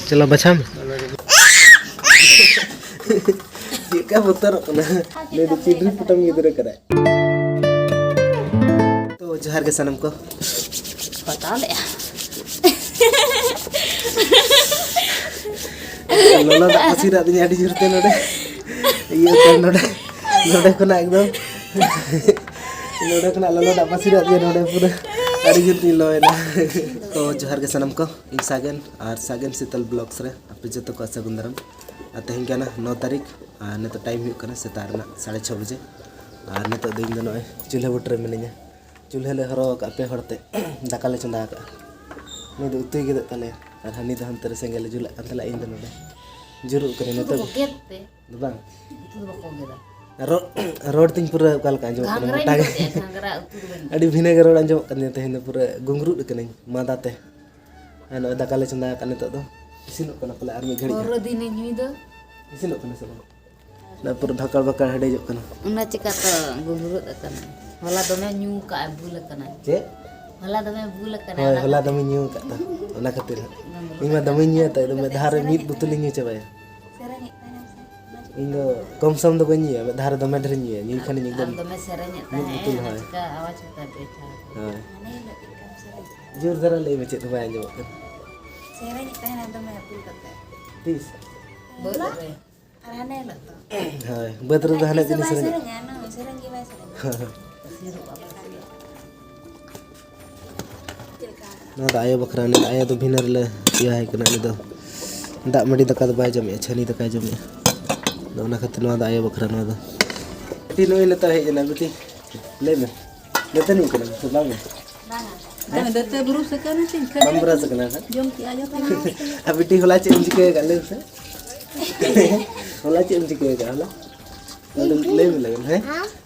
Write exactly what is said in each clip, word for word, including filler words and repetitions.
ᱪᱚᱞᱚ ᱵᱟᱪᱷᱟᱣ ᱢᱮ᱾ ᱪᱮᱫ ᱞᱮᱠᱟ ᱵᱚᱛᱚᱨᱚᱜ ᱠᱟᱱᱟ᱾ ᱞᱟᱹᱭ ᱫᱚ ᱪᱤᱰᱨᱤ ᱯᱚᱴᱚᱢ ᱜᱤᱫᱽᱨᱟᱹ ᱠᱟᱱᱟᱭ᱾ ᱛᱚ, ᱡᱚᱦᱟᱨ ᱜᱮ ᱥᱟᱱᱟᱢ ᱠᱚ᱾ ᱯᱟᱛᱟᱣ ᱞᱮᱜᱼᱟ᱾ ᱞᱚᱞᱚ ᱫᱟᱜ ᱯᱟᱹᱥᱤᱨ ᱟᱫᱤᱧᱟ ᱟᱹᱰᱤ ᱡᱳᱨ ᱛᱮ ᱱᱚᱰᱮ᱾ ᱤᱭᱟᱹ ᱛᱮ ᱱᱚᱰᱮ, ᱱᱚᱰᱮ ᱠᱷᱚᱱᱟᱜ ᱮᱠᱫᱚᱢ, ᱱᱚᱰᱮ ᱠᱷᱚᱱᱟᱜ ᱞᱚᱞᱚ ᱫᱟᱜ ᱯᱟᱹᱥᱤᱨ ᱟᱫᱤᱧᱟ ᱱᱚᱰᱮ ᱯᱩᱨᱟᱹ ᱟᱹᱰᱤ ᱡᱳᱨ ᱛᱤᱧ ᱞᱚᱭᱮᱱᱟ᱾ ᱛᱚ, ᱡᱚᱦᱟᱨ ᱜᱮ ᱥᱟᱱᱟᱢ ᱠᱚ, ᱤᱧ ᱥᱟᱜᱮᱱ ᱟᱨ ᱥᱟᱜᱮᱱ ᱥᱤᱛᱟᱞ ᱵᱞᱚᱜᱥ ᱨᱮ ᱟᱯᱮ ᱡᱚᱛᱚ ᱠᱚ ᱥᱟᱹᱜᱩᱱ ᱫᱟᱨᱟᱢ᱾ ᱟᱨ ᱛᱮᱦᱮᱧ ᱠᱟᱱᱟ ᱱᱚ ᱛᱟᱹᱨᱤᱠᱷ, ᱟᱨ ᱱᱤᱛᱚᱜ ᱴᱟᱭᱤᱢ ᱦᱩᱭᱩᱜ ᱠᱟᱱᱟ ᱥᱮᱛᱟᱜ ᱨᱮᱱᱟᱜ ᱥᱟᱲᱮ ᱪᱷᱚ ᱵᱟᱡᱮ᱾ ᱟᱨ ᱱᱤᱛᱚᱜ ᱫᱚ ᱤᱧ ᱫᱚ ᱱᱚᱜᱼᱚᱭ ᱪᱩᱞᱦᱟᱹ ᱵᱩᱴᱟᱹ ᱨᱮ ᱢᱤᱱᱟᱹᱧᱟ᱾ ᱪᱩᱞᱦᱟᱹ ᱞᱮ ᱦᱚᱨᱚ ᱟᱠᱟᱫ ᱯᱮ ᱦᱚᱲ ᱛᱮ᱾ ᱫᱟᱠᱟ ᱞᱮ ᱪᱚᱸᱫᱟ ᱟᱠᱟᱫᱼᱟ᱾ ᱱᱩᱭ ᱫᱚ ᱩᱛᱩᱭ ᱜᱮᱫᱚᱜ ᱛᱟᱞᱮᱭᱟ ᱟᱨ ᱦᱟᱹᱱᱤ ᱫᱚ ᱦᱟᱱᱛᱮ ᱨᱮ ᱥᱮᱸᱜᱮᱞ ᱞᱮ ᱡᱩᱞᱟᱜ ᱠᱟᱱ ᱛᱟᱞᱮᱭᱟ᱾ ᱤᱧ ᱫᱚ ᱱᱚᱰᱮ ᱡᱩᱨᱩᱜ ᱠᱟᱹᱱᱟᱹᱧ ᱱᱤᱛᱚᱜ᱾ ᱩᱛᱩ ᱫᱚ ᱵᱟᱠᱚ ᱜᱮᱫᱟ᱾ ᱫᱚ ᱵᱟᱝ᱾ ᱩᱛᱩ ᱫᱚ ᱵᱟᱠᱚ ᱜᱮᱫᱟ᱾ ᱨᱚᱲ, ᱨᱚᱲ ᱛᱤᱧ ᱯᱩᱨᱟᱹ ᱚᱠᱟ ᱞᱮᱠᱟ ᱟᱸᱡᱚᱢᱚᱜ ᱠᱟᱱᱟ, ᱜᱷᱟᱸᱜᱽᱨᱟᱧ ᱢᱚᱴᱟ ᱜᱮ᱾ ᱜᱚᱫ ᱮᱫᱼᱟ, ᱜᱷᱟᱸᱜᱽᱨᱟ ᱩᱛᱩ ᱫᱚ ᱵᱟᱹᱧ ᱟᱹᱰᱤ ᱵᱷᱤᱱᱟᱹ ᱜᱮ ᱨᱚᱲ ᱟᱸᱡᱚᱢᱚᱜ ᱠᱟᱱ ᱛᱤᱧᱟᱹ ᱛᱮᱦᱮᱧ ᱫᱚ, ᱯᱩᱨᱟᱹ ᱜᱩᱝᱨᱩᱫ ᱟᱠᱟᱱᱟᱹᱧ ᱢᱟᱫᱟ ᱛᱮ᱾ ᱟᱨ ᱱᱚᱜᱼᱚᱭ ᱫᱟᱠᱟ ᱞᱮ ᱪᱚᱸᱫᱟ ᱟᱠᱟᱫ ᱱᱤᱛᱚᱜ ᱫᱚ᱾ ᱤᱥᱤᱱᱚᱜ ᱠᱟᱱᱟ ᱯᱟᱞᱮ ᱟᱨ ᱢᱤᱫ ᱜᱷᱟᱹᱲᱤᱡ᱾ ᱯᱟᱹᱣᱨᱟᱹ ᱫᱤᱱᱮ ᱧᱩᱭ ᱫᱚ᱾ ᱤᱥᱤᱱᱚᱜ ᱠᱟᱱᱟ ᱥᱮ ᱵᱟᱝ? ᱚᱱᱟ ᱯᱩᱨᱟᱹ ᱵᱷᱟᱠᱟᱲ ᱵᱷᱟᱠᱟᱲ ᱦᱮᱰᱮᱡᱚᱜ ᱠᱟᱱᱟ᱾ ᱚᱱᱟ ᱪᱤᱠᱟ ᱛᱚ ᱜᱩᱝᱨᱩᱫ ᱟᱠᱟᱱᱟ᱾ ᱦᱚᱞᱟ ᱫᱚᱢᱮ ᱧᱩ ᱠᱟᱜᱼᱟᱭ, ᱵᱩᱞ ᱟᱠᱟᱱᱟᱭ᱾ ᱪᱮᱫ? ᱦᱚᱞᱟ ᱫᱚᱢᱮ ᱵᱩᱞ ᱟᱠᱟᱱᱟᱭ, ᱦᱳᱭ, ᱚᱱᱟ ᱦᱚᱞᱟ ᱠᱷᱟᱹᱛᱤᱨ᱾ ᱫᱚᱢᱮ ᱧᱩ ᱟᱠᱟᱫ ᱛᱟᱦᱮᱸ, ᱚᱱᱟ ᱠᱷᱟᱹᱛᱤᱨ ᱦᱟᱸᱜ᱾ ᱜᱩᱝᱨᱩᱫ ᱤᱧ ᱢᱟ ᱟᱠᱟᱱᱟ᱾ ᱫᱚᱢᱮᱧ ᱧᱩᱭᱟ ᱛᱚ, ᱮᱠᱫᱚᱢ ᱢᱤᱫ ᱫᱷᱟᱣ ᱨᱮ ᱢᱤᱫ ᱵᱳᱛᱚᱞᱤᱧ ᱧᱩ ᱪᱟᱵᱟᱭᱟ᱾ ᱤᱧ ᱫᱚ ᱠᱚᱢ ᱥᱚᱢ ᱫᱚ ᱵᱟᱹᱧ ᱧᱩᱭᱟ, ᱢᱤᱫ ᱫᱷᱟᱣ ᱨᱮ ᱫᱚᱢᱮ ᱰᱷᱮᱨᱤᱧ ᱧᱩᱭᱟ, ᱧᱩᱭ ᱠᱷᱟᱱᱤᱧ ᱮᱠᱫᱚᱢ ᱟᱨ ᱫᱚᱢᱮ ᱥᱮᱨᱮᱧᱮᱫ ᱢᱤᱫ ᱛᱟᱦᱮᱸᱫ, ᱵᱳᱛᱚᱞ, ᱚᱱᱟ ᱦᱳᱭ᱾ ᱪᱤᱠᱟ ᱟᱣᱟᱡᱽ ᱦᱚᱸ ᱛᱟᱭ ᱵᱮᱴᱷᱟ ᱟᱠᱟᱱᱟ᱾ ᱦᱳᱭ᱾ ᱡᱳᱨ ᱫᱷᱟᱨᱟ ᱞᱟᱹᱭ ᱢᱮ, ᱪᱮᱫ ᱦᱚᱸ ᱵᱟᱭ ᱟᱸᱡᱚᱢᱚᱜ ᱠᱟᱱᱟ᱾ ᱥᱮᱨᱮᱧᱮᱫ ᱛᱟᱦᱮᱱᱟ ᱫᱚᱢᱮ ᱵᱩᱞ ᱠᱟᱛᱮ᱾ ᱛᱤᱥ? ᱵᱟᱹᱫᱽ ᱨᱮ᱾ ᱟᱨ ᱦᱟᱱᱮ ᱦᱤᱞᱳᱜ ᱫᱚ᱾ ᱦᱳᱭ, ᱵᱟᱹᱫᱽ ᱨᱮᱫᱚ ᱦᱟᱱᱮ ᱛᱤᱥ ᱦᱚᱸ ᱫᱤᱱ ᱵᱟᱭ ᱥᱮᱨᱮᱧᱟ᱾ ᱥᱮᱨᱮᱧᱟ, ᱱᱩᱭ ᱥᱮᱨᱮᱧ ᱜᱮ ᱵᱟᱭ ᱥᱮᱨᱮᱧᱟ᱾ ᱱᱚᱣᱟ ᱫᱚ ᱟᱭᱳ ᱵᱟᱠᱷᱨᱟ, ᱩᱱᱤ ᱫᱚ ᱟᱭᱳ ᱫᱚ ᱵᱷᱤᱱᱟᱹ ᱨᱮᱞᱮ ᱤᱭᱟᱹ ᱟᱭ ᱠᱟᱱᱟ, ᱩᱱᱤ ᱫᱚ ᱫᱟᱜ ᱢᱟᱹᱰᱤ ᱫᱟᱠᱟ ᱫᱚ ᱵᱟᱭ ᱡᱚᱢᱮᱜᱼᱟ, ᱪᱷᱟᱹᱱᱤ ᱫᱟᱠᱟᱭ ᱡᱚᱢᱮᱜᱼᱟ᱾ ᱟᱫᱚ ᱚᱱᱟ ᱠᱷᱟᱹᱛᱤᱨ ᱱᱚᱣᱟ ᱫᱚ ᱟᱭᱳ ᱵᱟᱠᱷᱨᱟ, ᱱᱚᱣᱟ ᱫᱚ᱾ ᱵᱤᱴᱤ ᱱᱩᱭ ᱱᱤᱛᱚᱜ ᱦᱮᱡ ᱮᱱᱟ, ᱵᱤᱴᱤ ᱞᱟᱹᱭ ᱢᱮ, ᱫᱟᱹᱛᱟᱹᱱᱤ ᱠᱟᱱᱟᱢ ᱥᱮ ᱵᱟᱝ? ᱵᱟᱝᱟ᱾ ᱫᱟᱹᱛᱟᱹ ᱵᱨᱩᱥ ᱟᱠᱟᱱᱟ ᱪᱮ ᱤᱱᱠᱟᱹ ᱵᱟᱢ ᱵᱨᱟᱥ ᱟᱠᱟᱱᱟ ᱦᱟᱸᱜ? ᱡᱚᱢ ᱠᱮᱜᱼᱟ ᱡᱚᱛᱚ᱾ ᱟᱨ ᱵᱤᱴᱤ ᱦᱚᱞᱟ ᱪᱮᱫ ᱮᱢ ᱪᱤᱠᱟᱹ ᱟᱠᱟᱫ ᱞᱟᱹᱭ ᱢᱮᱥᱮ? ᱦᱚᱞᱟ ᱪᱮᱫ ᱮᱢ ᱪᱤᱠᱟᱹ ᱟᱠᱟᱫ ᱦᱚᱞᱟ? ᱞᱟᱹᱭ ᱢᱮ, ᱞᱟᱹᱭ ᱢᱮ, ᱦᱮᱸ?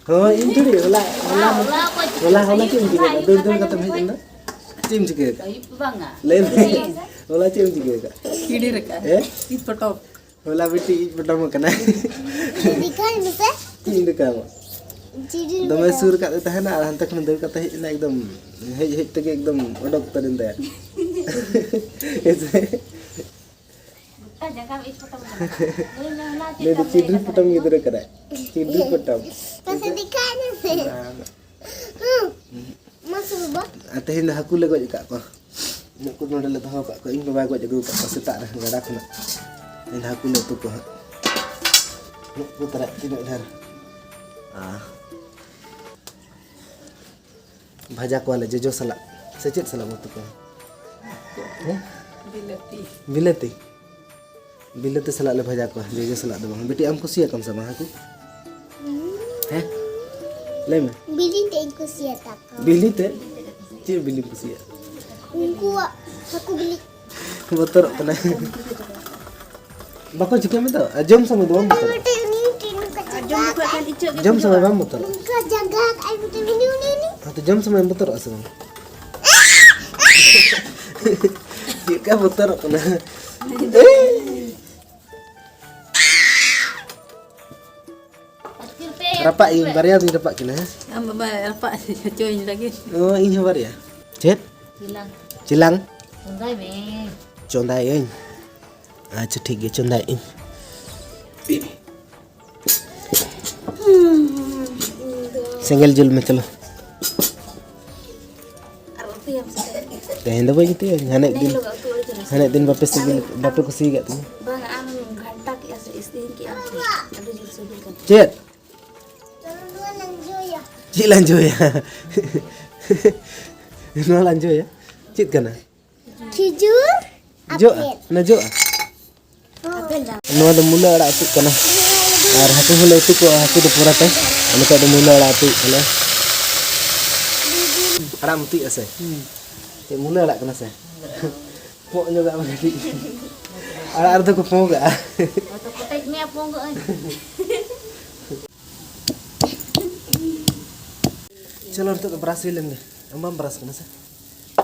ᱦᱳᱭ, ᱤᱧ ᱛᱷᱚᱲᱤ, ᱦᱚᱞᱟ, ᱦᱚᱞᱟ, ᱦᱚᱞᱟ ᱦᱚᱞᱟ ᱚᱠᱚᱭ ᱪᱤᱠᱟᱹ ᱦᱚᱞᱟ ᱟᱠᱟᱫ? ᱪᱮᱫ ᱮᱢ ᱪᱤᱠᱟᱹ ᱟᱠᱟᱫ? ᱫᱟᱹᱲ ᱫᱟᱹᱲ ᱠᱟᱛᱮᱢ ᱦᱮᱡ ᱮᱱᱟ? ᱪᱮᱫ ᱮᱢ ᱪᱤᱠᱟᱹ ᱟᱠᱟᱫ? ᱟᱹᱭᱩᱵ ᱵᱟᱝᱟ᱾ ᱞᱟᱹᱭ ᱢᱮ, ᱦᱚᱞᱟ ᱪᱮᱫ ᱮᱢ ᱪᱤᱠᱟᱹ ᱟᱠᱟᱫ? ᱠᱤᱲᱤ ᱨᱟᱠᱟᱵ᱾ ᱦᱮᱸ? ᱤᱧ ᱯᱚᱴᱚᱢ᱾ ᱦᱚᱞᱟ ᱵᱤᱴᱤ ᱤᱡ ᱯᱚᱴᱚᱢ ᱟᱠᱟᱱᱟᱭ᱾ ᱫᱮᱠᱷᱟᱣ ᱢᱮᱥᱮ᱾ ᱪᱮᱫ ᱤᱧ ᱫᱮᱠᱷᱟᱣᱟ? ᱪᱤᱨᱤ ᱫᱚᱢᱮ ᱞᱮᱠᱟ᱾ ᱥᱩᱨ ᱠᱟᱜ ᱛᱮ ᱛᱟᱦᱮᱱᱟ ᱟᱨ ᱦᱟᱱᱛᱮ ᱠᱷᱚᱱ ᱫᱟᱹᱲ ᱠᱟᱛᱮ ᱦᱮᱡ ᱮᱱᱟ, ᱮᱠᱫᱚᱢ ᱦᱮᱡ ᱦᱮᱡ ᱛᱮᱜᱮ ᱮᱠᱫᱚᱢ ᱚᱰᱚᱠ ᱩᱛᱟᱹᱨᱮᱱ ᱛᱟᱭᱟ᱾ ᱦᱮᱸ ᱥᱮ? ᱜᱚᱴᱟ ᱡᱟᱸᱜᱟ ᱢᱤᱫ ᱯᱚᱴᱚᱢ ᱠᱟᱱᱟ᱾ ᱱᱩᱭ ᱢᱟ ᱦᱟᱱᱟ ᱪᱮᱫ ᱱᱩᱭ ᱫᱚ ᱠᱟᱢ ᱪᱤᱰᱨᱤ ᱞᱟᱹᱭ ᱯᱚᱴᱚᱢ ᱠᱟᱫᱟ? ᱜᱤᱫᱽᱨᱟᱹ ᱠᱟᱱᱟᱭ᱾ ᱪᱤᱰᱨᱤ ᱯᱚᱴᱚᱢ᱾ ᱢᱟᱥᱮ ᱫᱮᱠᱷᱟᱭ ᱢᱮᱥᱮ᱾ ᱵᱟᱝ᱾ ᱦᱩᱸ᱾ ᱢᱟᱥᱮ ᱵᱟᱵᱟ᱾ ᱟᱨ ᱛᱮᱦᱮᱧ ᱫᱚ ᱦᱟᱹᱠᱩ ᱞᱮ ᱜᱚᱡ ᱟᱠᱟᱫ ᱠᱚᱣᱟ᱾ ᱱᱩᱠᱩ ᱱᱚᱰᱮ ᱞᱮ ᱫᱚᱦᱚ ᱟᱠᱟᱫ ᱠᱚᱣᱟ᱾ ᱤᱧ ᱵᱟᱵᱟᱭ ᱜᱚᱡ ᱟᱹᱜᱩ ᱟᱠᱟᱫ ᱠᱚᱣᱟ ᱥᱮᱛᱟᱜ ᱨᱮ ᱜᱟᱰᱟ ᱠᱷᱚᱱᱟᱜ᱾ ᱛᱮᱦᱮᱧ ᱫᱚ ᱦᱟᱹᱠᱩ ᱞᱮ ᱩᱛᱩ ᱠᱚᱣᱟ ᱦᱟᱸᱜ᱾ ᱱᱩᱠᱩ ᱛᱟᱨᱟ ᱛᱤᱱᱟᱹᱜ ᱰᱷᱮᱨ᱾ ᱟᱨ ᱵᱷᱟᱡᱟ ᱠᱚᱣᱟᱞᱮ ᱡᱚᱡᱚ ᱥᱟᱞᱟᱜ᱾ ᱥᱮ ᱪᱮᱫ ᱥᱟᱞᱟᱜ ᱵᱚ ᱩᱛᱩ ᱠᱚᱣᱟ? ᱦᱮᱸ? ᱵᱤᱞᱟᱹᱛᱤ᱾ ᱵᱤᱞᱟᱹᱛᱤ? ᱵᱤᱞᱟᱹᱛᱤ ᱥᱟᱞᱟᱜ ᱞᱮ ᱵᱷᱟᱡᱟ ᱠᱚᱣᱟ, ᱡᱚᱡᱚ ᱥᱟᱞᱟᱜ ᱫᱚ ᱵᱟᱝ᱾ ᱵᱤᱴᱤ, ᱟᱢ ᱠᱩᱥᱤᱭᱟᱜ ᱠᱟᱱ ᱥᱮ ᱵᱟᱝ ᱦᱟᱹᱠᱩ? ᱦᱮᱸ? ᱞᱟᱹᱭ ᱢᱮ᱾ ᱵᱤᱞᱤ ᱛᱮᱧ ᱠᱩᱥᱤᱭᱟᱜ ᱛᱟᱠᱚᱣᱟ᱾ ᱵᱤᱞᱤ ᱛᱮ? ᱪᱮᱫ ᱵᱤᱞᱤᱢ ᱠᱩᱥᱤᱭᱟᱜᱼᱟ? ᱩᱱᱠᱩᱣᱟᱜ ᱦᱟᱹᱠᱩ ᱵᱤᱞᱤ᱾ ᱵᱚᱛᱚᱨᱚᱜ ᱠᱟᱱᱟᱭ᱾ ᱵᱟᱠᱚ ᱪᱤᱠᱟᱹ ᱢᱮ ᱫᱚ᱾ ᱟᱨ ᱡᱚᱢ ᱥᱚᱢᱚᱭ ᱫᱚ ᱵᱟᱢ ᱵᱚᱛᱚᱨᱚᱜᱼᱟ? ᱢᱤᱫᱴᱮᱱ ᱩᱱᱤ ᱢᱤᱫᱴᱮᱱ ᱱᱚᱝᱠᱟ ᱟᱨ ᱡᱚᱢ ᱡᱚᱠᱷᱚᱱ ᱠᱷᱟᱱ ᱤᱪᱟᱹᱜ ᱜᱮ ᱡᱚᱢ ᱥᱚᱢᱚᱭ ᱵᱩᱡᱷᱟᱹᱜᱼᱟ᱾ ᱵᱟᱢ ᱵᱚᱛᱚᱨᱚᱜᱼᱟ? ᱱᱚᱝᱠᱟ ᱡᱟᱸᱜᱟ ᱟᱨ ᱢᱤᱫᱴᱮᱱ ᱩᱱᱤ, ᱩᱱᱤ, ᱩᱱᱤ᱾ ᱦᱮᱸ, ᱛᱚ ᱡᱚᱢ ᱥᱚᱢᱚᱭ ᱮᱢ ᱵᱚᱛᱚᱨᱚᱜᱼᱟ ᱥᱮ ᱵᱟᱝ? ᱪᱮᱫ ᱞᱮᱠᱟ ᱵᱚᱛᱚᱨᱚᱜ ᱠᱟᱱᱟ? ᱨᱟᱯᱟᱜ ᱤᱧ, ᱵᱟᱨᱭᱟ ᱫᱩᱧ ᱨᱟᱯᱟᱜ ᱠᱤᱱᱟ, ᱦᱮᱸ? ᱟᱢ ᱵᱟᱵᱟ ᱨᱟᱯᱟᱜ ᱦᱚᱪᱚᱧ ᱞᱟᱹᱜᱤᱫ᱾ ᱚ, ᱤᱧ ᱦᱚᱸ ᱵᱟᱨᱭᱟ᱾ ᱪᱮᱫ? ᱪᱮᱞᱟᱝ᱾ ᱪᱮᱞᱟᱝ? ᱪᱚᱸᱫᱟᱭ ᱢᱮ᱾ ᱪᱚᱸᱫᱟᱭᱟᱹᱧ᱾ ᱟᱪᱪᱷᱟ, ᱴᱷᱤᱠ ᱜᱮᱭᱟ, ᱪᱚᱸᱫᱟᱭᱮᱫ ᱟᱹᱧ᱾ ᱥᱮᱸᱜᱮᱞ ᱡᱩᱞ ᱢᱮ, ᱪᱚᱞᱚ᱾ ᱟᱨ ᱩᱛᱩᱭᱟᱢ ᱥᱮ? ᱛᱮᱦᱮᱧ ᱫᱚ ᱵᱟᱹᱧ ᱩᱛᱩᱭᱟ, ᱦᱟᱱᱮ ᱦᱟᱱᱮ ᱫᱤᱱ, ᱦᱤᱞᱳᱜ ᱩᱛᱩ ᱟᱹᱲᱤ ᱠᱟᱱᱟ ᱥᱮ? ᱦᱟᱱᱮ ᱫᱤᱱ ᱵᱟᱯᱮ ᱥᱤᱵᱤᱞ, ᱵᱟᱯᱮ ᱠᱩᱥᱤᱭᱟᱠᱟᱫ ᱛᱤᱧᱟ᱾ ᱵᱟᱝ, ᱟᱢ ᱜᱷᱟᱱᱴᱟ ᱠᱮᱜᱼᱟ ᱥᱮ ᱤᱥᱤᱱ ᱠᱮᱜᱼᱟ? ᱟᱹᱰᱤ ᱡᱳᱨ ᱥᱤᱵᱤᱞ ᱠᱟᱱᱟ᱾ ᱪᱮᱫ? ᱪᱮᱫ ᱞᱟᱝ ᱡᱚᱭᱟ? ᱱᱚᱣᱟ ᱞᱟᱝ ᱡᱚᱭᱟ? ᱪᱮᱫ ᱠᱟᱱᱟ? ᱠᱷᱤᱡᱩᱨ ᱡᱚᱜᱼᱟ? ᱟᱯᱮᱞ᱾ ᱚᱱᱟ ᱡᱚᱜᱼᱟ? ᱟᱯᱮᱞ ᱫᱚ᱾ ᱱᱚᱣᱟ ᱫᱚ ᱢᱩᱞᱟᱹ ᱟᱲᱟᱜ ᱩᱛᱩᱜ ᱠᱟᱱᱟ᱾ ᱟᱨ ᱦᱟᱹᱠᱩ ᱦᱚᱸᱞᱮ ᱩᱛᱩ ᱠᱚᱣᱟ, ᱦᱟᱹᱠᱩ ᱫᱚ ᱯᱚᱨᱮᱛᱮ᱾ ᱟᱨ ᱱᱤᱛᱚᱜ ᱫᱚ ᱢᱩᱞᱟᱹ ᱟᱲᱟᱜ ᱩᱛᱩᱭᱮᱫ ᱠᱟᱱᱟ᱾ ᱟᱲᱟᱜ ᱮᱢ ᱩᱛᱩᱭᱮᱫᱼᱟ ᱥᱮ? ᱦᱩᱸ᱾ ᱪᱮᱫ ᱢᱩᱞᱟᱹ ᱟᱲᱟᱜ ᱠᱟᱱᱟ ᱥᱮ? ᱯᱚᱜ ᱧᱚᱜᱟᱜ ᱢᱮ ᱠᱟᱹᱴᱤᱡ᱾ ᱟᱲᱟᱜ ᱨᱮᱫᱚ ᱠᱚ ᱯᱚᱸᱜᱟᱜᱼᱟ᱾ ᱦᱚᱭᱛᱚ ᱠᱚᱴᱮᱡ ᱢᱮᱭᱟ, ᱯᱚᱸᱜᱟᱜ ᱟᱹᱧ᱾ ᱪᱚᱞᱚ, ᱱᱤᱛᱚᱜ ᱫᱚ ᱵᱨᱟᱥ ᱦᱩᱭ ᱞᱮᱱ ᱜᱮ᱾ ᱟᱢ ᱵᱟᱢ ᱵᱨᱟᱥ ᱠᱟᱱᱟ ᱥᱮ?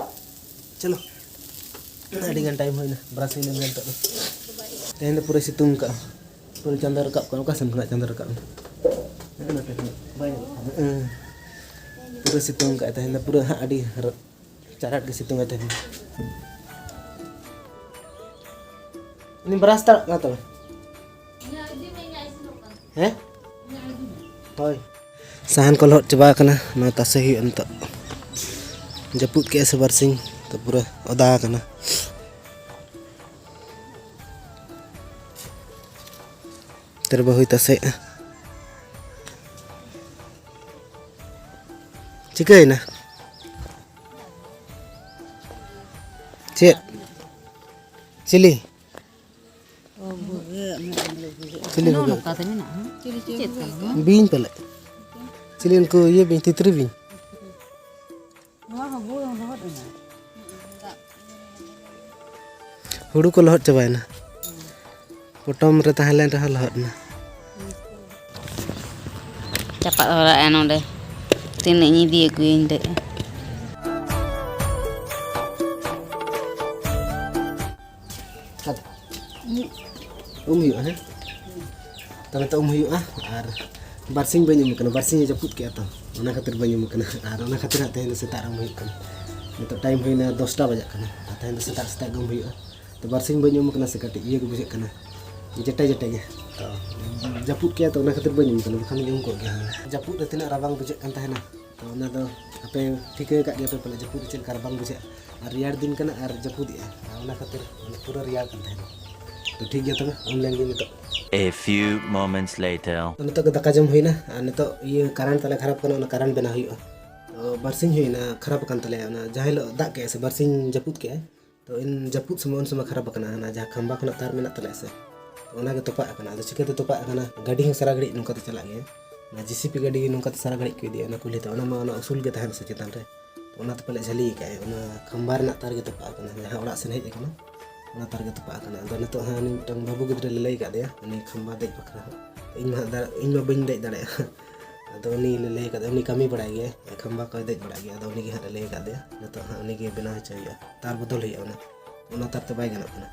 ᱪᱚᱞᱚ᱾ ᱟᱹᱰᱤ ᱜᱟᱱ ᱴᱟᱭᱤᱢ ᱦᱩᱭᱱᱟ, ᱵᱨᱟᱥ ᱦᱩᱭ ᱞᱮᱱ ᱜᱮ ᱱᱤᱛᱚᱜ ᱫᱚ᱾ ᱛᱮᱦᱮᱧ ᱫᱚ ᱯᱩᱨᱟᱹ ᱥᱤᱛᱩᱝ ᱠᱟᱜᱼᱟ, ᱯᱩᱨᱟᱹ ᱪᱟᱸᱫᱚ ᱨᱟᱠᱟᱵ ᱠᱟᱱᱟ᱾ ᱚᱠᱟ ᱥᱮᱱ ᱠᱷᱚᱱᱟᱜ ᱪᱟᱸᱫᱚ ᱨᱟᱠᱟᱵ ᱮᱱᱟ? ᱦᱮᱸ, ᱱᱚᱛᱮ ᱠᱷᱚᱱᱟᱜ᱾ ᱵᱟᱭ ᱧᱮᱞᱚᱜ ᱠᱟᱱᱟ᱾ ᱦᱮᱸ᱾ ᱯᱩᱨᱟᱹ ᱥᱤᱛᱩᱝ ᱠᱟᱜᱼᱟᱭ ᱛᱮᱦᱮᱧ ᱫᱚ, ᱯᱩᱨᱟᱹ ᱦᱟᱸᱜ ᱟᱹᱰᱤ ᱨ-, ᱪᱟᱨᱟᱴ ᱜᱮ ᱥᱤᱛᱩᱝ ᱟᱭ ᱛᱮᱦᱮᱧ ᱫᱚ᱾ ᱩᱱᱤ ᱵᱨᱟᱥ ᱛᱟᱲᱟᱜ ᱠᱟᱱᱟ ᱛᱚᱵᱮ᱾ ᱦᱮᱸ? ᱦᱳᱭ᱾ ᱥᱟᱦᱟᱱ ᱠᱚ ᱞᱚᱦᱚᱫ ᱪᱟᱵᱟ ᱟᱠᱟᱱᱟ, ᱱᱚᱣᱟ ᱛᱟᱥᱮ ᱦᱩᱭᱩᱜᱼᱟ ᱱᱤᱛᱚᱜ᱾ ᱡᱟᱹᱯᱩᱫ ᱠᱮᱜᱼᱟ ᱥᱮ ᱵᱟᱨᱥᱤᱧ, ᱛᱚ ᱯᱩᱨᱟᱹ ᱚᱫᱟ ᱟᱠᱟᱱᱟ᱾ ᱛᱮᱨᱮ ᱵᱟᱹᱦᱩᱭ ᱛᱟᱥᱮᱭᱮᱜᱼᱟ᱾ ᱪᱤᱠᱟᱹᱭᱮᱱᱟ? ᱪᱮᱫ? ᱪᱤᱞᱤ? ᱪᱤᱞᱤ ᱵᱷᱩᱜᱟᱹᱜ? ᱵᱤᱧ ᱯᱟᱞᱮ᱾ ᱪᱤᱞᱤ ᱩᱱᱠᱩ ᱤᱭᱟᱹ ᱵᱤᱧ, ᱛᱤᱛᱨᱤ ᱵᱤᱧ? ᱱᱚᱣᱟ ᱦᱚᱸ ᱵᱚᱦᱩ ᱞᱚᱦᱚᱫ ᱮᱱᱟ᱾ ᱦᱩᱲᱩ ᱠᱚ ᱞᱚᱦᱚᱫ ᱪᱟᱵᱟᱭᱮᱱᱟ᱾ ᱯᱚᱴᱚᱢ ᱨᱮ ᱛᱟᱦᱮᱸ ᱞᱮᱱ ᱨᱮᱦᱚᱸ ᱞᱚᱦᱚᱫ ᱮᱱᱟ᱾ ᱪᱟᱯᱟᱫ ᱦᱚᱨᱟᱜᱼᱟ ᱱᱚᱰᱮ᱾ ᱛᱤᱱᱟᱹᱜ ᱤᱧ ᱤᱫᱤ ᱟᱹᱜᱩᱭᱟᱹᱧ ᱞᱟᱹᱭᱮᱜᱼᱟ᱾ ᱩᱢ ᱦᱩᱭᱩᱜᱼᱟ, ᱦᱮᱸ? ᱛᱚᱵᱮ ᱛᱚ ᱩᱢ ᱦᱩᱭᱩᱜᱼᱟ᱾ ᱟᱨ ᱵᱟᱨᱥᱤᱧ ᱵᱟᱹᱧ ᱩᱢ ᱠᱟᱱᱟ, ᱵᱟᱨᱥᱤᱧ ᱮ ᱡᱟᱹᱯᱩᱫ ᱠᱮᱜᱼᱟ ᱛᱚ, ᱚᱱᱟ ᱠᱷᱟᱹᱛᱤᱨ ᱵᱟᱹᱧ ᱩᱢ ᱠᱟᱱᱟ᱾ ᱟᱨ ᱚᱱᱟ ᱠᱷᱟᱹᱛᱤᱨ ᱦᱟᱸᱜ ᱛᱮᱦᱮᱧ ᱫᱚ ᱥᱮᱛᱟᱜ ᱨᱮ ᱩᱢ ᱦᱩᱭᱩᱜ ᱠᱟᱱᱟ᱾ ᱱᱤᱛᱚᱜ ᱴᱟᱭᱤᱢ ᱦᱩᱭᱱᱟ ᱫᱚᱥᱴᱟ ᱵᱟᱡᱟᱜ ᱠᱟᱱᱟ, ᱟᱨ ᱛᱮᱦᱮᱧ ᱫᱚ ᱥᱮᱛᱟᱜ ᱥᱮᱛᱟᱜ ᱜᱮ ᱩᱢ ᱦᱩᱭᱩᱜᱼᱟ᱾ ᱛᱚ ᱵᱟᱨᱥᱤᱧ ᱵᱟᱹᱧ ᱩᱢ ᱠᱟᱱᱟ ᱥᱮ, ᱠᱟᱹᱴᱤᱡ ᱤᱭᱟᱹ ᱜᱮ ᱵᱩᱡᱷᱟᱹᱜ ᱠᱟᱱᱟ, ᱡᱮᱴᱟ ᱡᱮᱴᱟ ᱜᱮ᱾ ᱛᱚ ᱡᱟᱹᱯᱩᱫ ᱠᱮᱜᱼᱟ ᱛᱚ, ᱚᱱᱟ ᱠᱷᱟᱹᱛᱤᱨ ᱵᱟᱹᱧ ᱩᱢ ᱠᱟᱱᱟ, ᱵᱟᱠᱷᱟᱱ ᱤᱧ ᱩᱢ ᱠᱚᱜ ᱜᱮᱭᱟ᱾ ᱡᱟᱹᱯᱩᱫ ᱨᱮ ᱛᱤᱱᱟᱹᱜ ᱨᱟᱵᱟᱝ ᱵᱩᱡᱷᱟᱹᱜ ᱠᱟᱱ ᱛᱟᱦᱮᱱᱟ, ᱛᱚ ᱚᱱᱟ ᱫᱚ ᱟᱯᱮ ᱴᱷᱤᱠᱟᱹ ᱟᱠᱟᱫ ᱜᱮᱭᱟ ᱯᱮ ᱯᱟᱞᱮ, ᱡᱟᱹᱯᱩᱫ ᱨᱮ ᱪᱮᱫ ᱞᱮᱠᱟ ᱨᱟᱵᱟᱝ ᱵᱩᱡᱷᱟᱹᱜᱼᱟ᱾ ᱟᱨ ᱨᱮᱭᱟᱲ ᱫᱤᱱ ᱠᱟᱱᱟ ᱟᱨ ᱡᱟᱹᱯᱩᱫᱮᱜᱼᱟ, ᱟᱨ ᱚᱱᱟ ᱠᱷᱟᱹᱛᱤᱨ ᱯᱩᱨᱟᱹ ᱨᱮᱭᱟᱲ ᱠᱟᱱ ᱛᱟᱦᱮᱱᱟ᱾ ᱛᱚ ᱴᱷᱤᱠ ᱜᱮᱭᱟ, ᱛᱚᱵᱮ ᱩᱢ ᱞᱮᱱ ᱜᱤᱧ ᱱᱤᱛᱚᱜ᱾ A few moments later. ᱛᱚ ᱱᱤᱛᱚᱜ ᱜᱮ ᱫᱟᱠᱟ ᱡᱚᱢ ᱦᱩᱭᱱᱟ, ᱟᱨ ᱱᱤᱛᱚᱜ ᱤᱭᱟᱹ ᱠᱟᱨᱮᱱᱴ ᱛᱟᱞᱮ ᱠᱷᱟᱨᱟᱯ ᱠᱟᱱᱟ, ᱚᱱᱟ ᱠᱟᱨᱮᱱᱴ ᱵᱮᱱᱟᱣ ᱦᱩᱭᱩᱜᱼᱟ᱾ ᱛᱚ ᱵᱟᱨᱥᱤᱧ ᱦᱩᱭᱱᱟ ᱠᱷᱟᱨᱟᱯ ᱟᱠᱟᱱ ᱛᱟᱞᱮᱭᱟ, ᱚᱱᱟ ᱡᱟᱦᱟᱸ ᱦᱤᱞᱳᱜ ᱫᱟᱜ ᱠᱮᱜᱼᱟᱭ ᱥᱮ, ᱵᱟᱨᱥᱤᱧ ᱡᱟᱹᱯᱩᱫ ᱠᱮᱜᱼᱟᱭ, ᱛᱚ ᱤᱧ ᱡᱟᱹᱯᱩᱫ ᱥᱚᱢᱚᱭ ᱩᱱ ᱥᱚᱢᱚᱭ ᱠᱷᱟᱨᱟᱯ ᱟᱠᱟᱱᱟ, ᱚᱱᱟ ᱡᱟᱦᱟᱸ ᱠᱷᱟᱢᱵᱟ ᱠᱷᱚᱱᱟᱜ ᱛᱟᱨ ᱢᱮᱱᱟᱜ ᱛᱟᱞᱮᱭᱟ ᱥᱮ, ᱛᱚ ᱚᱱᱟᱜᱮ ᱛᱚᱯᱟᱜ ᱟᱠᱟᱱᱟ᱾ ᱟᱫᱚ ᱪᱤᱠᱟᱹᱛᱮ ᱛᱚᱯᱟᱜ ᱟᱠᱟᱱᱟ? ᱜᱟᱹᱰᱤ ᱦᱚᱸ ᱥᱟᱨᱟ ᱜᱷᱟᱹᱲᱤᱡ ᱱᱚᱝᱠᱟᱛᱮ ᱪᱟᱞᱟᱜ ᱜᱮᱭᱟ, ᱚᱱᱟ ᱡᱮ ᱥᱤ ᱯᱤ ᱜᱟᱹᱰᱤ ᱱᱚᱝᱠᱟᱛᱮ ᱥᱟᱨᱟ ᱜᱷᱟᱹᱲᱤᱡ ᱠᱚ ᱤᱫᱤᱭᱟ ᱚᱱᱟ ᱠᱩᱞᱦᱤ ᱛᱮ, ᱚᱱᱟ ᱢᱟ ᱚᱱᱟ ᱩᱥᱩᱞ ᱜᱮ ᱛᱟᱦᱮᱱᱟ ᱥᱮ ᱪᱮᱛᱟᱱ ᱨᱮ, ᱛᱚ ᱚᱱᱟᱛᱮ ᱯᱟᱞᱮ ᱡᱷᱟᱹᱞᱤ ᱟᱠᱟᱫᱼᱟᱭ, ᱚᱱᱟ ᱠᱷᱟᱢᱵᱟ ᱨᱮᱱᱟᱜ ᱛᱟᱨ ᱜᱮ ᱛᱚᱯᱟᱜ ᱟᱠᱟᱱᱟ, ᱡᱟᱦᱟᱸ ᱚᱲᱟᱜ ᱥᱮᱱ ᱦᱮᱡ ᱟᱠᱟᱱᱟ ᱚᱱᱟ ᱛᱟᱨ ᱜᱮ ᱛᱚᱯᱟᱜ ᱟᱠᱟᱱᱟ᱾ ᱟᱫᱚ ᱱᱤᱛᱚᱜ ᱦᱟᱸᱜ ᱩᱱᱤ ᱢᱤᱫᱴᱟᱝ ᱵᱟᱹᱵᱩ ᱜᱤᱫᱽᱨᱟᱹ ᱞᱮ ᱞᱟᱹᱭ ᱟᱠᱟᱫᱮᱭᱟ, ᱩᱱᱤ ᱠᱷᱟᱢᱵᱟ ᱫᱮᱡ ᱵᱟᱠᱷᱨᱟ ᱦᱟᱸᱜ, ᱤᱧ ᱢᱟ ᱦᱟᱸᱜ ᱫᱟ-, ᱤᱧ ᱢᱟ ᱵᱟᱹᱧ ᱫᱮᱡ ᱫᱟᱲᱮᱭᱟᱜᱼᱟ᱾ ᱟᱫᱚ ᱩᱱᱤ ᱞᱮ ᱞᱟᱹᱭ ᱟᱠᱟᱫᱮᱭᱟ, ᱩᱱᱤ ᱠᱟᱹᱢᱤ ᱵᱟᱲᱟᱭ ᱜᱮᱭᱟᱭ, ᱠᱷᱟᱢᱵᱟ ᱠᱚᱭ ᱫᱮᱡ ᱵᱟᱲᱟᱜ ᱜᱮᱭᱟ, ᱟᱫᱚ ᱩᱱᱤ ᱜᱮ ᱦᱟᱸᱜ ᱞᱮ ᱞᱟᱹᱭ ᱟᱠᱟᱫᱮᱭᱟ᱾ ᱱᱤᱛᱚᱜ ᱦᱟᱸᱜ ᱩᱱᱤ ᱜᱮ ᱵᱮᱱᱟᱣ ᱦᱚᱪᱚᱭ ᱦᱩᱭᱩᱜᱼᱟ, ᱛᱟᱨ ᱵᱚᱫᱚᱞ ᱦᱩᱭᱩᱜᱼᱟ, ᱚᱱᱟ, ᱚᱱᱟ ᱛᱟᱨ ᱛᱮ ᱵᱟᱭ ᱜᱟᱱᱚᱜ ᱠᱟᱱᱟ᱾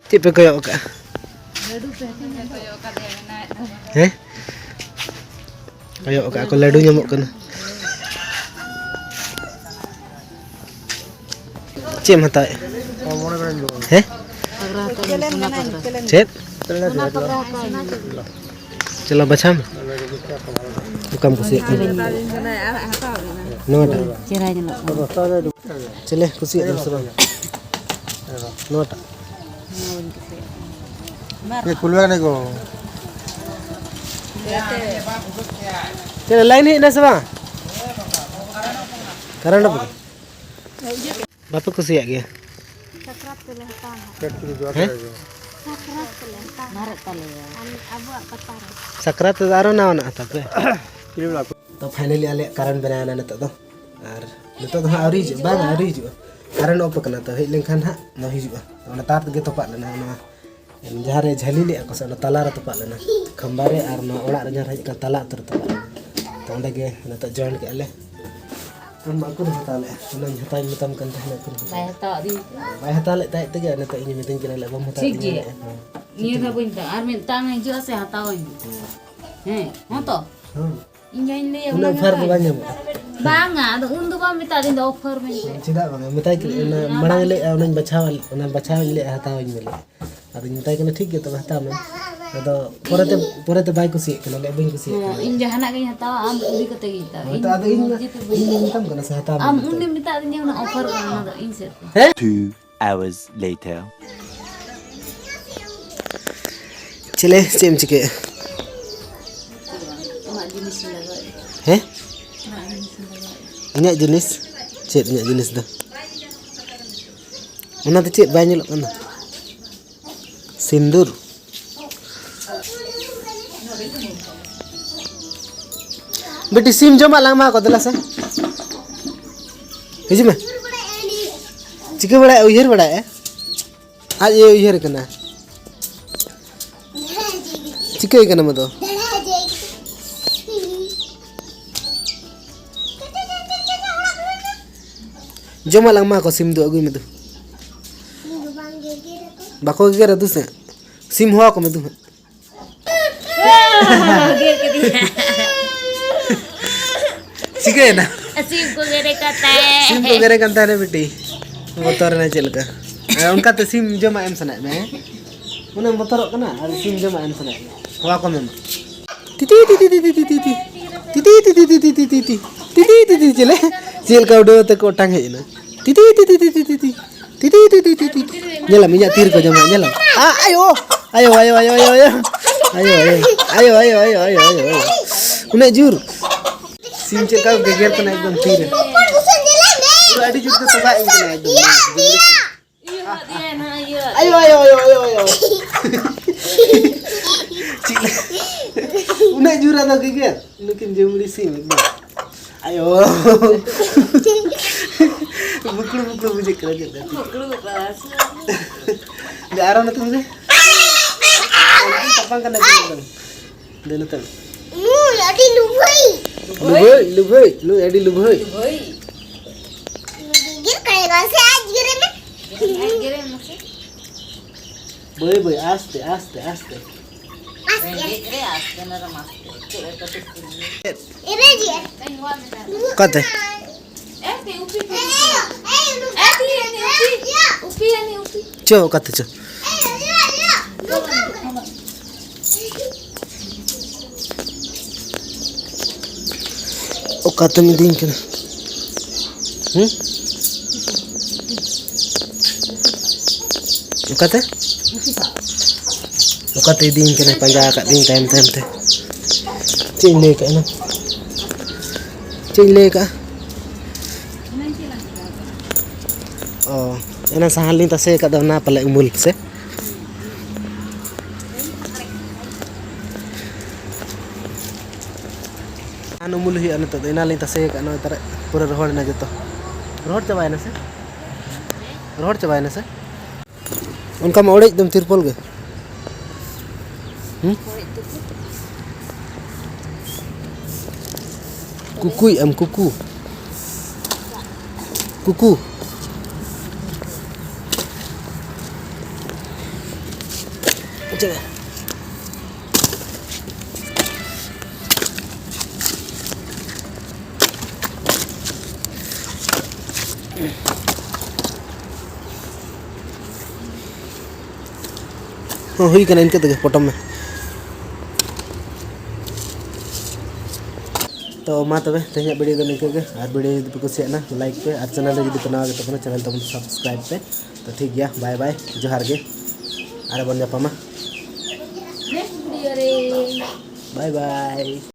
ᱪᱮᱫ ᱯᱮ ᱠᱚᱭᱚᱜ ᱠᱟᱜᱼᱟ? ᱦᱮᱸ? ᱠᱚᱭᱚᱜ ᱠᱟᱜᱼᱟ ᱠᱚ, ᱞᱟᱹᱰᱩ ᱧᱟᱢᱚᱜ ᱠᱟᱱᱟ᱾ ᱪᱮᱫ ᱮᱢ ᱦᱟᱛᱟᱣᱮᱫ? ᱦᱮᱸ? ᱪᱮᱫ? ᱪᱚᱞᱚ ᱵᱟᱪᱷᱟᱣ ᱢᱮ᱾ ᱚᱠᱟᱢ ᱠᱩᱥᱤᱭᱟᱜ ᱠᱟᱱᱟ? ᱱᱚᱣᱟᱴᱟᱜ? ᱪᱮᱦᱨᱟ ᱧᱮᱞᱚᱜ ᱠᱟᱱᱟ᱾ ᱪᱮᱞᱮ ᱠᱩᱥᱤᱭᱟᱜ ᱠᱟᱱᱟ ᱥᱮ ᱵᱟᱝ? ᱱᱚᱣᱟᱴᱟᱜ? ᱱᱚᱣᱟ ᱵᱟᱹᱧ ᱠᱩᱥᱤᱭᱟᱜ ᱠᱟᱱᱟ᱾ ᱪᱮᱫ ᱠᱩᱞ ᱵᱮᱜᱽ ᱱᱤᱠᱩ? ᱪᱮᱫ ᱞᱟᱭᱤᱱ ᱦᱮᱡ ᱮᱱᱟ ᱥᱮ ᱵᱟᱝ? ᱠᱟᱨᱮᱱᱴ ᱚᱯᱷ ᱠᱟᱱᱟ᱾ ᱵᱟᱯᱮ ᱠᱩᱥᱤᱭᱟᱜ ᱜᱮᱭᱟ? ᱥᱟᱠᱨᱟᱛ ᱛᱮᱞᱮ ᱦᱟᱛᱟᱣᱟ ᱱᱟᱦᱟᱜ᱾ ᱯᱮᱴ ᱯᱩᱡᱟᱹ ᱫᱚ ᱦᱮᱸ? ᱟᱯᱮ ᱜᱮ᱾ ᱥᱟᱠᱨᱟᱛ ᱛᱮᱞᱮ ᱦᱟᱛᱟᱣᱟ᱾ ᱵᱷᱟᱨᱚᱛ ᱛᱟᱞᱮ᱾ ᱟᱢ ᱟᱵᱚᱣᱟᱜ ᱯᱟᱛᱟ ᱨᱮ᱾ ᱥᱟᱠᱨᱟᱛ ᱨᱮᱫᱚ ᱟᱨᱚ ᱱᱟᱣᱟᱱᱟᱜ ᱦᱟᱛᱟᱣ ᱯᱮ᱾ ᱛᱚ, finally ᱟᱞᱮᱭᱟᱜ ᱠᱟᱨᱮᱱᱴ ᱵᱮᱱᱟᱣ ᱮᱱᱟ ᱱᱤᱛᱚᱜ ᱫᱚ᱾ ᱟᱨ ᱱᱤᱛᱚᱜ ᱫᱚ ᱦᱟᱸᱜ ᱟᱹᱣᱨᱤ ᱦᱤᱡᱩᱜ, ᱵᱟᱝ, ᱟᱹᱣᱨᱤ ᱦᱤᱡᱩᱜᱼᱟ᱾ ᱠᱟᱨᱮᱱᱴ ᱚᱯᱷ ᱟᱠᱟᱱᱟ, ᱛᱚ ᱦᱮᱡ ᱞᱮᱱᱠᱷᱟᱱ ᱦᱟᱸᱜ ᱱᱚᱣᱟ ᱦᱤᱡᱩᱜᱼᱟ᱾ ᱚᱱᱟ ᱛᱟᱨ ᱛᱮᱜᱮ ᱛᱚᱯᱟᱜ ᱞᱮᱱᱟ, ᱱᱚᱣᱟ ᱡᱟᱦᱟᱸ ᱨᱮ ᱡᱷᱟᱹᱞᱤ ᱞᱮᱫᱼᱟ ᱠᱚ ᱥᱮ, ᱚᱱᱟ ᱛᱟᱞᱟ ᱨᱮ ᱛᱚᱯᱟᱜ ᱞᱮᱱᱟ, ᱠᱷᱟᱢᱵᱟ ᱨᱮ, ᱟᱨ ᱱᱚᱣᱟ ᱚᱲᱟᱜ ᱨᱮ ᱡᱟᱦᱟᱸ ᱨᱮ ᱦᱮᱡ ᱠᱟᱱᱟ, ᱛᱟᱞᱟ ᱩᱛᱟᱹᱨ ᱛᱚᱯᱟᱜ ᱞᱮᱱᱟ᱾ ᱛᱚ ᱚᱸᱰᱮ ᱜᱮ ᱱᱤᱛᱚᱜ join ᱠᱮᱜᱼᱟ ᱞᱮ᱾ ᱟᱢ ᱵᱟᱠᱚ ᱦᱟᱛᱟᱣ ᱞᱮᱫᱼᱟ, ᱚᱱᱟᱧ ᱦᱟᱛᱟᱣᱤᱧ ᱢᱮᱛᱟᱢ ᱠᱟᱱ ᱛᱟᱦᱮᱱᱟ, ᱩᱠᱩᱨ ᱦᱟᱛᱟᱣ? ᱵᱟᱭ ᱦᱟᱛᱟᱣ ᱟᱹᱫᱤᱧ᱾ ᱵᱟᱭ ᱦᱟᱛᱟᱣ ᱞᱮᱫ ᱛᱟᱦᱮᱸᱫ ᱛᱮᱜᱮ ᱱᱤᱛᱚᱜ ᱤᱧ ᱢᱮᱛᱟᱹᱧ ᱠᱟᱱᱟ, ᱞᱮ ᱵᱟᱢ ᱦᱟᱛᱟᱣ ᱴᱷᱤᱠ ᱟᱹᱫᱤᱧᱟ ᱜᱮᱭᱟ᱾ ᱦᱮᱸ᱾ ᱱᱤᱭᱟᱹ ᱫᱷᱟᱣ ᱵᱟᱹᱧ ᱦᱟᱛᱟᱣᱟ, ᱟᱨ ᱢᱤᱫᱴᱟᱝ ᱦᱤᱡᱩᱜᱼᱟ ᱥᱮ ᱦᱟᱛᱟᱣᱟᱹᱧ᱾ ᱦᱮᱸ᱾ ᱦᱮᱸ, ᱦᱚᱸ ᱛᱚ᱾ ᱦᱮᱸ᱾ ᱤᱧ ᱦᱚᱧ ᱞᱟᱹᱭᱟ ᱩᱱᱟᱹᱜ ᱚᱱᱟ offer ᱫᱚ ᱜᱮᱛᱚ᱾ ᱵᱟᱝ ᱧᱟᱢᱚᱜᱼᱟ᱾ ᱵᱟᱝᱟ, ᱟᱫᱚ ᱩᱱ ᱫᱚ ᱵᱟᱢ ᱢᱮᱛᱟᱫᱤᱧ ᱫᱚ offer ᱢᱮᱱᱛᱮ᱾ ᱪᱮᱫᱟᱜ ᱵᱟᱝᱟ? ᱢᱮᱛᱟᱭ ᱠᱟᱹᱱᱟᱹᱧ, ᱦᱩᱸ, ᱚᱱᱟ ᱚᱱᱟ ᱢᱟᱲᱟᱝ ᱵᱟᱝ ᱞᱟᱹᱭᱮᱫᱼᱟ, ᱚᱱᱟᱧ ᱵᱟᱪᱷᱟᱣ, ᱚᱱᱟ ᱵᱟᱪᱷᱟᱣᱤᱧ ᱞᱟᱹᱭᱮᱫᱼᱟ, ᱦᱟᱛᱟᱣᱟᱹᱧ ᱢᱮ ᱞᱟᱹᱭᱮᱫᱼᱟ᱾ ᱟᱫᱚᱧ ᱢᱮᱛᱟᱭ ᱠᱟᱱᱟ, "ᱴᱷᱤᱠ ᱜᱮᱭᱟ, ᱛᱚᱵᱮ ᱦᱟᱛᱟᱣ ᱢᱮ᱾" ᱟᱫᱚ ᱯᱚᱨᱮᱛᱮ, ᱯᱚᱨᱮᱛᱮ ᱵᱟᱭ ᱠᱩᱥᱤᱭᱟᱜ ᱠᱟᱱᱟ, ᱞᱟᱹᱭᱮᱫ, "ᱵᱟᱹᱧ ᱠᱩᱥᱤᱭᱟᱜ ᱦᱚᱸ, ᱠᱟᱱᱟ᱾" ᱤᱧ ᱡᱟᱦᱟᱱᱟᱜ ᱜᱤᱧ ᱦᱟᱛᱟᱣᱟ, ᱟᱢ ᱤᱫᱤ ᱠᱟᱛᱮ ᱜᱤᱧ ᱦᱟᱛᱟᱣᱟ᱾ ᱦᱳᱭ, ᱤᱧ ᱛᱚ ᱟᱫᱚ ᱤᱧ ᱢᱟ, ᱢᱚᱨᱡᱤ ᱛᱮ ᱵᱟᱹᱧ ᱤᱧ ᱢᱟᱧ ᱦᱟᱛᱟᱣᱟ᱾ ᱢᱮᱛᱟᱢ ᱠᱟᱱᱟ ᱥᱮ, ᱦᱟᱛᱟᱣ ᱢᱮ ᱟᱢ ᱢᱮᱱᱛᱮ᱾ ᱩᱱᱤᱢ ᱢᱮᱛᱟᱫᱤᱧᱟ, ᱚᱱᱟ offer ᱠᱟᱱᱟ, ᱚᱱᱟ ᱫᱚ ᱤᱧ ᱥᱮᱫ ᱠᱷᱚᱱ᱾ ᱦᱮᱸ? Two hours later. ᱪᱮᱞᱮ, ᱪᱮᱫ ᱮᱢ ᱪᱤᱠᱟᱹᱭᱮᱫᱼᱟ? ᱟᱢᱟᱜ ᱡᱤᱱᱤᱥ ᱤᱧ ᱞᱟᱜᱟᱣᱮᱫᱼᱟ᱾ ᱦᱮᱸ? ᱟᱢᱟᱜ ᱡᱤᱱᱤᱥ ᱤᱧ ᱞᱟᱜᱟᱣᱮᱫᱼᱟ᱾ ᱤᱧᱟᱹᱜ ᱡᱤᱱᱤᱥ? ᱪᱮᱫ ᱤᱧᱟᱹᱜ ᱡᱤᱱᱤᱥ ᱫᱚ? ᱚᱱᱟ ᱫᱚ ᱪᱮᱫ ᱵᱟᱭ ᱧᱮᱞᱚᱜ ᱠᱟᱱᱟ? ᱥᱤᱸᱫᱩᱨ᱾ ᱵᱤᱴᱤ, ᱥᱤᱢ ᱡᱚᱢᱟᱜ ᱞᱟᱝ ᱮᱢᱟ ᱠᱚᱣᱟ, ᱫᱮᱞᱟ ᱥᱮ᱾ ᱦᱤᱡᱩᱜ ᱢᱮ᱾ ᱪᱤᱠᱟᱹ ᱵᱟᱲᱟᱭ, ᱩᱭᱦᱟᱹᱨ ᱵᱟᱲᱟᱭᱮᱫᱼᱟ? ᱟᱡ ᱮ ᱩᱭᱦᱟᱹᱨ ᱠᱟᱱᱟ᱾ ᱪᱤᱠᱟᱹᱭ ᱠᱟᱱᱟᱢ ᱟᱫᱚ? ᱡᱚᱢᱟᱜ ᱞᱟᱝ ᱮᱢᱟ ᱠᱚᱣᱟ, ᱥᱤᱢ ᱫᱚ ᱟᱹᱜᱩᱭ ᱢᱮ ᱫᱩ᱾ ᱵᱟᱠᱚ ᱜᱮᱜᱮᱨᱟ ᱫᱩ ᱥᱮ? ᱥᱤᱢ ᱦᱚᱦᱚ ᱟᱠᱚ ᱢᱮ ᱫᱩ ᱦᱟᱸᱜ᱾ ᱜᱮᱨ ᱠᱮᱫᱤᱧᱟ᱾ ᱪᱤᱠᱟᱹᱭᱮᱱᱟ? ᱥᱤᱢ ᱠᱚ ᱜᱮᱨᱮ ᱠᱟᱱ ᱛᱟᱦᱮᱸᱫ᱾ ᱥᱤᱢ ᱠᱚ ᱜᱮᱨᱮ ᱠᱟᱱ ᱛᱟᱦᱮᱸᱫ ᱵᱤᱴᱤ᱾ ᱵᱚᱛᱚᱨ ᱮᱱᱟ ᱪᱮᱫ ᱞᱮᱠᱟ? ᱟᱨ ᱚᱱᱠᱟᱛᱮ ᱥᱤᱢ ᱡᱚᱢᱟᱜ ᱮᱢ ᱥᱟᱱᱟᱭᱮᱫ ᱢᱮᱭᱟ, ᱦᱮᱸ? ᱩᱱᱟᱹᱜ ᱮᱢ ᱵᱚᱛᱚᱨᱚᱜ ᱠᱟᱱᱟ ᱟᱨ ᱥᱤᱢ ᱡᱚᱢᱟᱜ ᱮᱢ ᱥᱟᱱᱟᱭᱮᱫ ᱢᱮᱭᱟ? ᱦᱚᱣᱟ ᱠᱚᱢ ᱮᱢᱟ᱾ ᱛᱤᱛᱤ, ᱛᱤᱛᱤ, ᱛᱤᱛᱤ, ᱛᱤᱛᱤ, ᱛᱤᱛᱤ᱾ ᱛᱤᱛᱤ, ᱛᱤᱛᱤ, ᱛᱤᱛᱤ, ᱛᱤᱛᱤ, ᱛᱤᱛᱤ᱾ ᱛᱤᱛᱤ, ᱛᱤᱛᱤ, ᱛᱤᱛᱤ, ᱛᱤᱛᱤ, ᱛᱤᱛᱤ᱾ ᱪᱮᱫ ᱞᱮᱠᱟ ᱩᱰᱟᱹᱣ ᱟᱛᱮ ᱠᱚ ᱚᱴᱟᱝ ᱦᱮᱡ ᱮᱱᱟ? ᱛᱤᱛᱤ, ᱛᱤᱛᱤ, ᱛᱤᱛᱤ, ᱛᱤᱛᱤ, ᱛᱤᱛᱤ᱾ ᱛᱤᱛᱤ, ᱛᱤᱛᱤ, ᱛᱤᱛᱤ, ᱛᱤᱛᱤ᱾ ᱧᱮᱞᱟᱢ, ᱤᱧᱟᱜ ᱛᱤ ᱨᱮᱠᱚ ᱡᱚᱢᱟ, ᱧᱮᱞᱟᱢ᱾ ᱟ, ᱟᱭᱳ! ᱟᱭᱳ, ᱟᱭᱳ, ᱟᱭᱳ᱾ ᱩᱱᱟᱹᱜ ᱡᱳᱨ᱾ ᱥᱤᱢ ᱪᱮᱫ ᱞᱮᱠᱟ ᱠᱚ ᱜᱮᱜᱮᱨ ᱠᱟᱱᱟ ᱮᱠᱫᱚᱢ ᱛᱤ ᱨᱮ᱾ ᱯᱩᱨᱟᱹ ᱟᱹᱰᱤ ᱡᱳᱨ ᱠᱚ ᱛᱚᱜᱟᱜ ᱤᱧ ᱠᱟᱱᱟ ᱮᱠᱫᱚᱢ᱾ ᱤᱭᱟᱹ, ᱦᱟᱹᱛᱤᱭᱟ ᱱᱟ, ᱤᱭᱟᱹ᱾ ᱟᱭᱳ, ᱟᱭᱳ, ᱟᱭᱳ, ᱟᱭᱳ, ᱟᱭᱳ᱾ ᱪᱮᱫ ᱞᱮ-, ᱩᱱᱟᱹᱜ ᱡᱳᱨ ᱟᱫᱚ ᱜᱮᱜᱮᱨ? ᱱᱩᱠᱤᱱ ᱡᱟᱹᱢᱲᱤ ᱥᱤᱢ ᱮᱠᱫᱚᱢ᱾ ᱟᱭᱳ᱾ ᱵᱩᱠᱲᱩ ᱵᱩᱠᱲᱩ ᱵᱩᱡᱷᱟᱹᱜ ᱠᱟᱱᱟ ᱪᱮᱫ ᱞᱮᱠᱟ? ᱵᱩᱠᱲᱩ ᱵᱩᱠᱲᱩ ᱦᱟᱹᱥᱩ᱾ ᱫᱮ, ᱟᱨᱚ ᱱᱚᱛᱮ ᱢᱮ᱾ ᱛᱟᱯᱟᱢ ᱠᱟᱱᱟ ᱠᱤᱱ ᱮᱠᱫᱚᱢ᱾ ᱫᱮ ᱱᱚᱛᱮ ᱢᱮ᱾ ᱱᱩᱭ ᱟᱹᱰᱤ ᱞᱩᱵᱷᱟᱹᱭ᱾ ᱞᱩᱵᱷᱟᱹᱭ, ᱞᱩᱵᱷᱟᱹᱭ, ᱱᱩᱭ ᱟᱹᱰᱤ ᱞᱩᱵᱷᱟᱹᱭ᱾ ᱞᱩᱵᱷᱟᱹᱭ᱾ ᱜᱮᱜᱮᱨ ᱠᱟᱭ ᱵᱟᱝ ᱥᱮ ᱟᱡ ᱜᱮᱨᱮ ᱢᱮ᱾ ᱟᱡ ᱜᱮᱨᱮ ᱢᱮ ᱥᱮ᱾ ᱵᱟᱹᱭ ᱵᱟᱹᱭ, ᱟᱥᱛᱮ, ᱟᱥᱛᱮ, ᱟᱥᱛᱮ᱾ ᱟᱥᱛᱮ᱾ ᱨᱮᱸᱜᱮᱡ ᱨᱮ ᱟᱥᱛᱮ ᱱᱚᱨᱚᱢ ᱟᱥᱛᱮ᱾ ᱪᱮᱫ ᱞᱮᱠᱟ ᱛᱮ ᱠᱩᱞᱤ? ᱮᱨᱮ ᱡᱮ᱾ ᱚᱠᱟᱛᱮ? ᱮ, ᱛᱤ, ᱩᱯᱤ, ᱩᱯᱤ, ᱩᱯᱤ᱾ ᱮ, ᱛᱤ, ᱮ, ᱛᱤ, ᱩᱯᱤ᱾ ᱩᱯᱤ, ᱮ, ᱩᱯᱤ᱾ ᱪᱚ, ᱚᱠᱟᱛᱮ ᱪᱚ? ᱚᱠᱟᱛᱮᱢ ᱤᱫᱤᱧ ᱠᱟᱱᱟ? ᱦᱩᱸ? ᱚᱠᱟᱛᱮ? ᱚᱠᱟᱛᱮ ᱤᱫᱤᱧ ᱠᱟᱱᱟᱭ ᱯᱟᱸᱡᱟ ᱟᱠᱟᱫ ᱫᱤᱧ ᱛᱟᱭᱚᱢ ᱛᱟᱭᱚᱢ ᱛᱮ? ᱪᱮᱫ ᱤᱧ ᱞᱟᱹᱭ ᱠᱟᱜᱼᱟ ᱮᱱᱟᱝ? ᱪᱮᱫ ᱤᱧ ᱞᱟᱹᱭ ᱠᱟᱜᱼᱟ? ᱚ, ᱮᱱᱟᱝ ᱥᱟᱦᱟᱱ ᱞᱤᱧ ᱛᱟᱥᱮ ᱟᱠᱟᱫ ᱫᱚ, ᱚᱱᱟ ᱯᱟᱞᱮ ᱩᱢᱩᱞ ᱥᱮ? ᱥᱟᱦᱟᱱ ᱩᱢᱩᱞ ᱦᱩᱭᱩᱜᱼᱟ ᱱᱤᱛᱚᱜ ᱫᱚ, ᱮᱱᱟᱝ ᱞᱤᱧ ᱛᱟᱥᱮ ᱟᱠᱟᱫ, ᱱᱚᱜᱼᱚᱭ ᱛᱟᱨᱟ ᱯᱩᱨᱟᱹ ᱨᱚᱦᱚᱲ ᱮᱱᱟ ᱡᱚᱛᱚ᱾ ᱨᱚᱦᱚᱲ ᱪᱟᱵᱟᱭᱮᱱᱟ ᱥᱮ? ᱨᱚᱦᱚᱲ ᱪᱟᱵᱟᱭᱮᱱᱟ ᱥᱮ? ᱚᱱᱠᱟ ᱢᱟ ᱚᱲᱮᱡ ᱫᱚᱢ ᱛᱤᱨᱯᱚᱞ ᱜᱮ᱾ ᱦᱩᱸ? ᱠᱩᱠᱩᱭ ᱟᱢ, ᱠᱩᱠᱩ᱾ ᱠᱩᱠᱩ᱾ ᱪᱮᱫ? ᱦᱩᱭ ᱠᱟᱱᱟ, ᱤᱱᱠᱟᱹ ᱛᱮᱜᱮ ᱯᱚᱴᱚᱢ ᱢᱮ᱾ ᱛᱚ ᱢᱟ ᱛᱚᱵᱮ, ᱛᱮᱦᱮᱧᱟᱜ ᱵᱷᱤᱰᱤᱭᱳ ᱫᱚ ᱱᱤᱝᱠᱟᱹ ᱜᱮ᱾ ᱟᱨ ᱵᱷᱤᱰᱤᱭᱳ ᱡᱩᱫᱤ ᱯᱮ ᱠᱩᱥᱤᱭᱟᱜᱼᱟ, ᱞᱟᱭᱤᱠ ᱯᱮ, ᱟᱨ ᱪᱮᱱᱮᱞ ᱨᱮ ᱡᱩᱫᱤ ᱯᱮ ᱱᱟᱣᱟ ᱜᱮ ᱛᱟᱵᱚᱱᱟ, ᱪᱮᱱᱮᱞ ᱛᱟᱵᱚᱱ ᱥᱟᱵᱥᱠᱨᱟᱭᱤᱵᱽ ᱯᱮ᱾ ᱛᱚ ᱴᱷᱤᱠ ᱜᱮᱭᱟ, ᱵᱟᱭ ᱵᱟᱭ, ᱡᱚᱦᱟᱨ ᱜᱮ, ᱟᱨ ᱵᱚᱱ ᱧᱟᱯᱟᱢᱟ᱾ ᱱᱮᱠᱥᱴ ᱵᱷᱤᱰᱤᱭᱳ ᱨᱮ᱾ ᱵᱟᱭ ᱵᱟᱭ᱾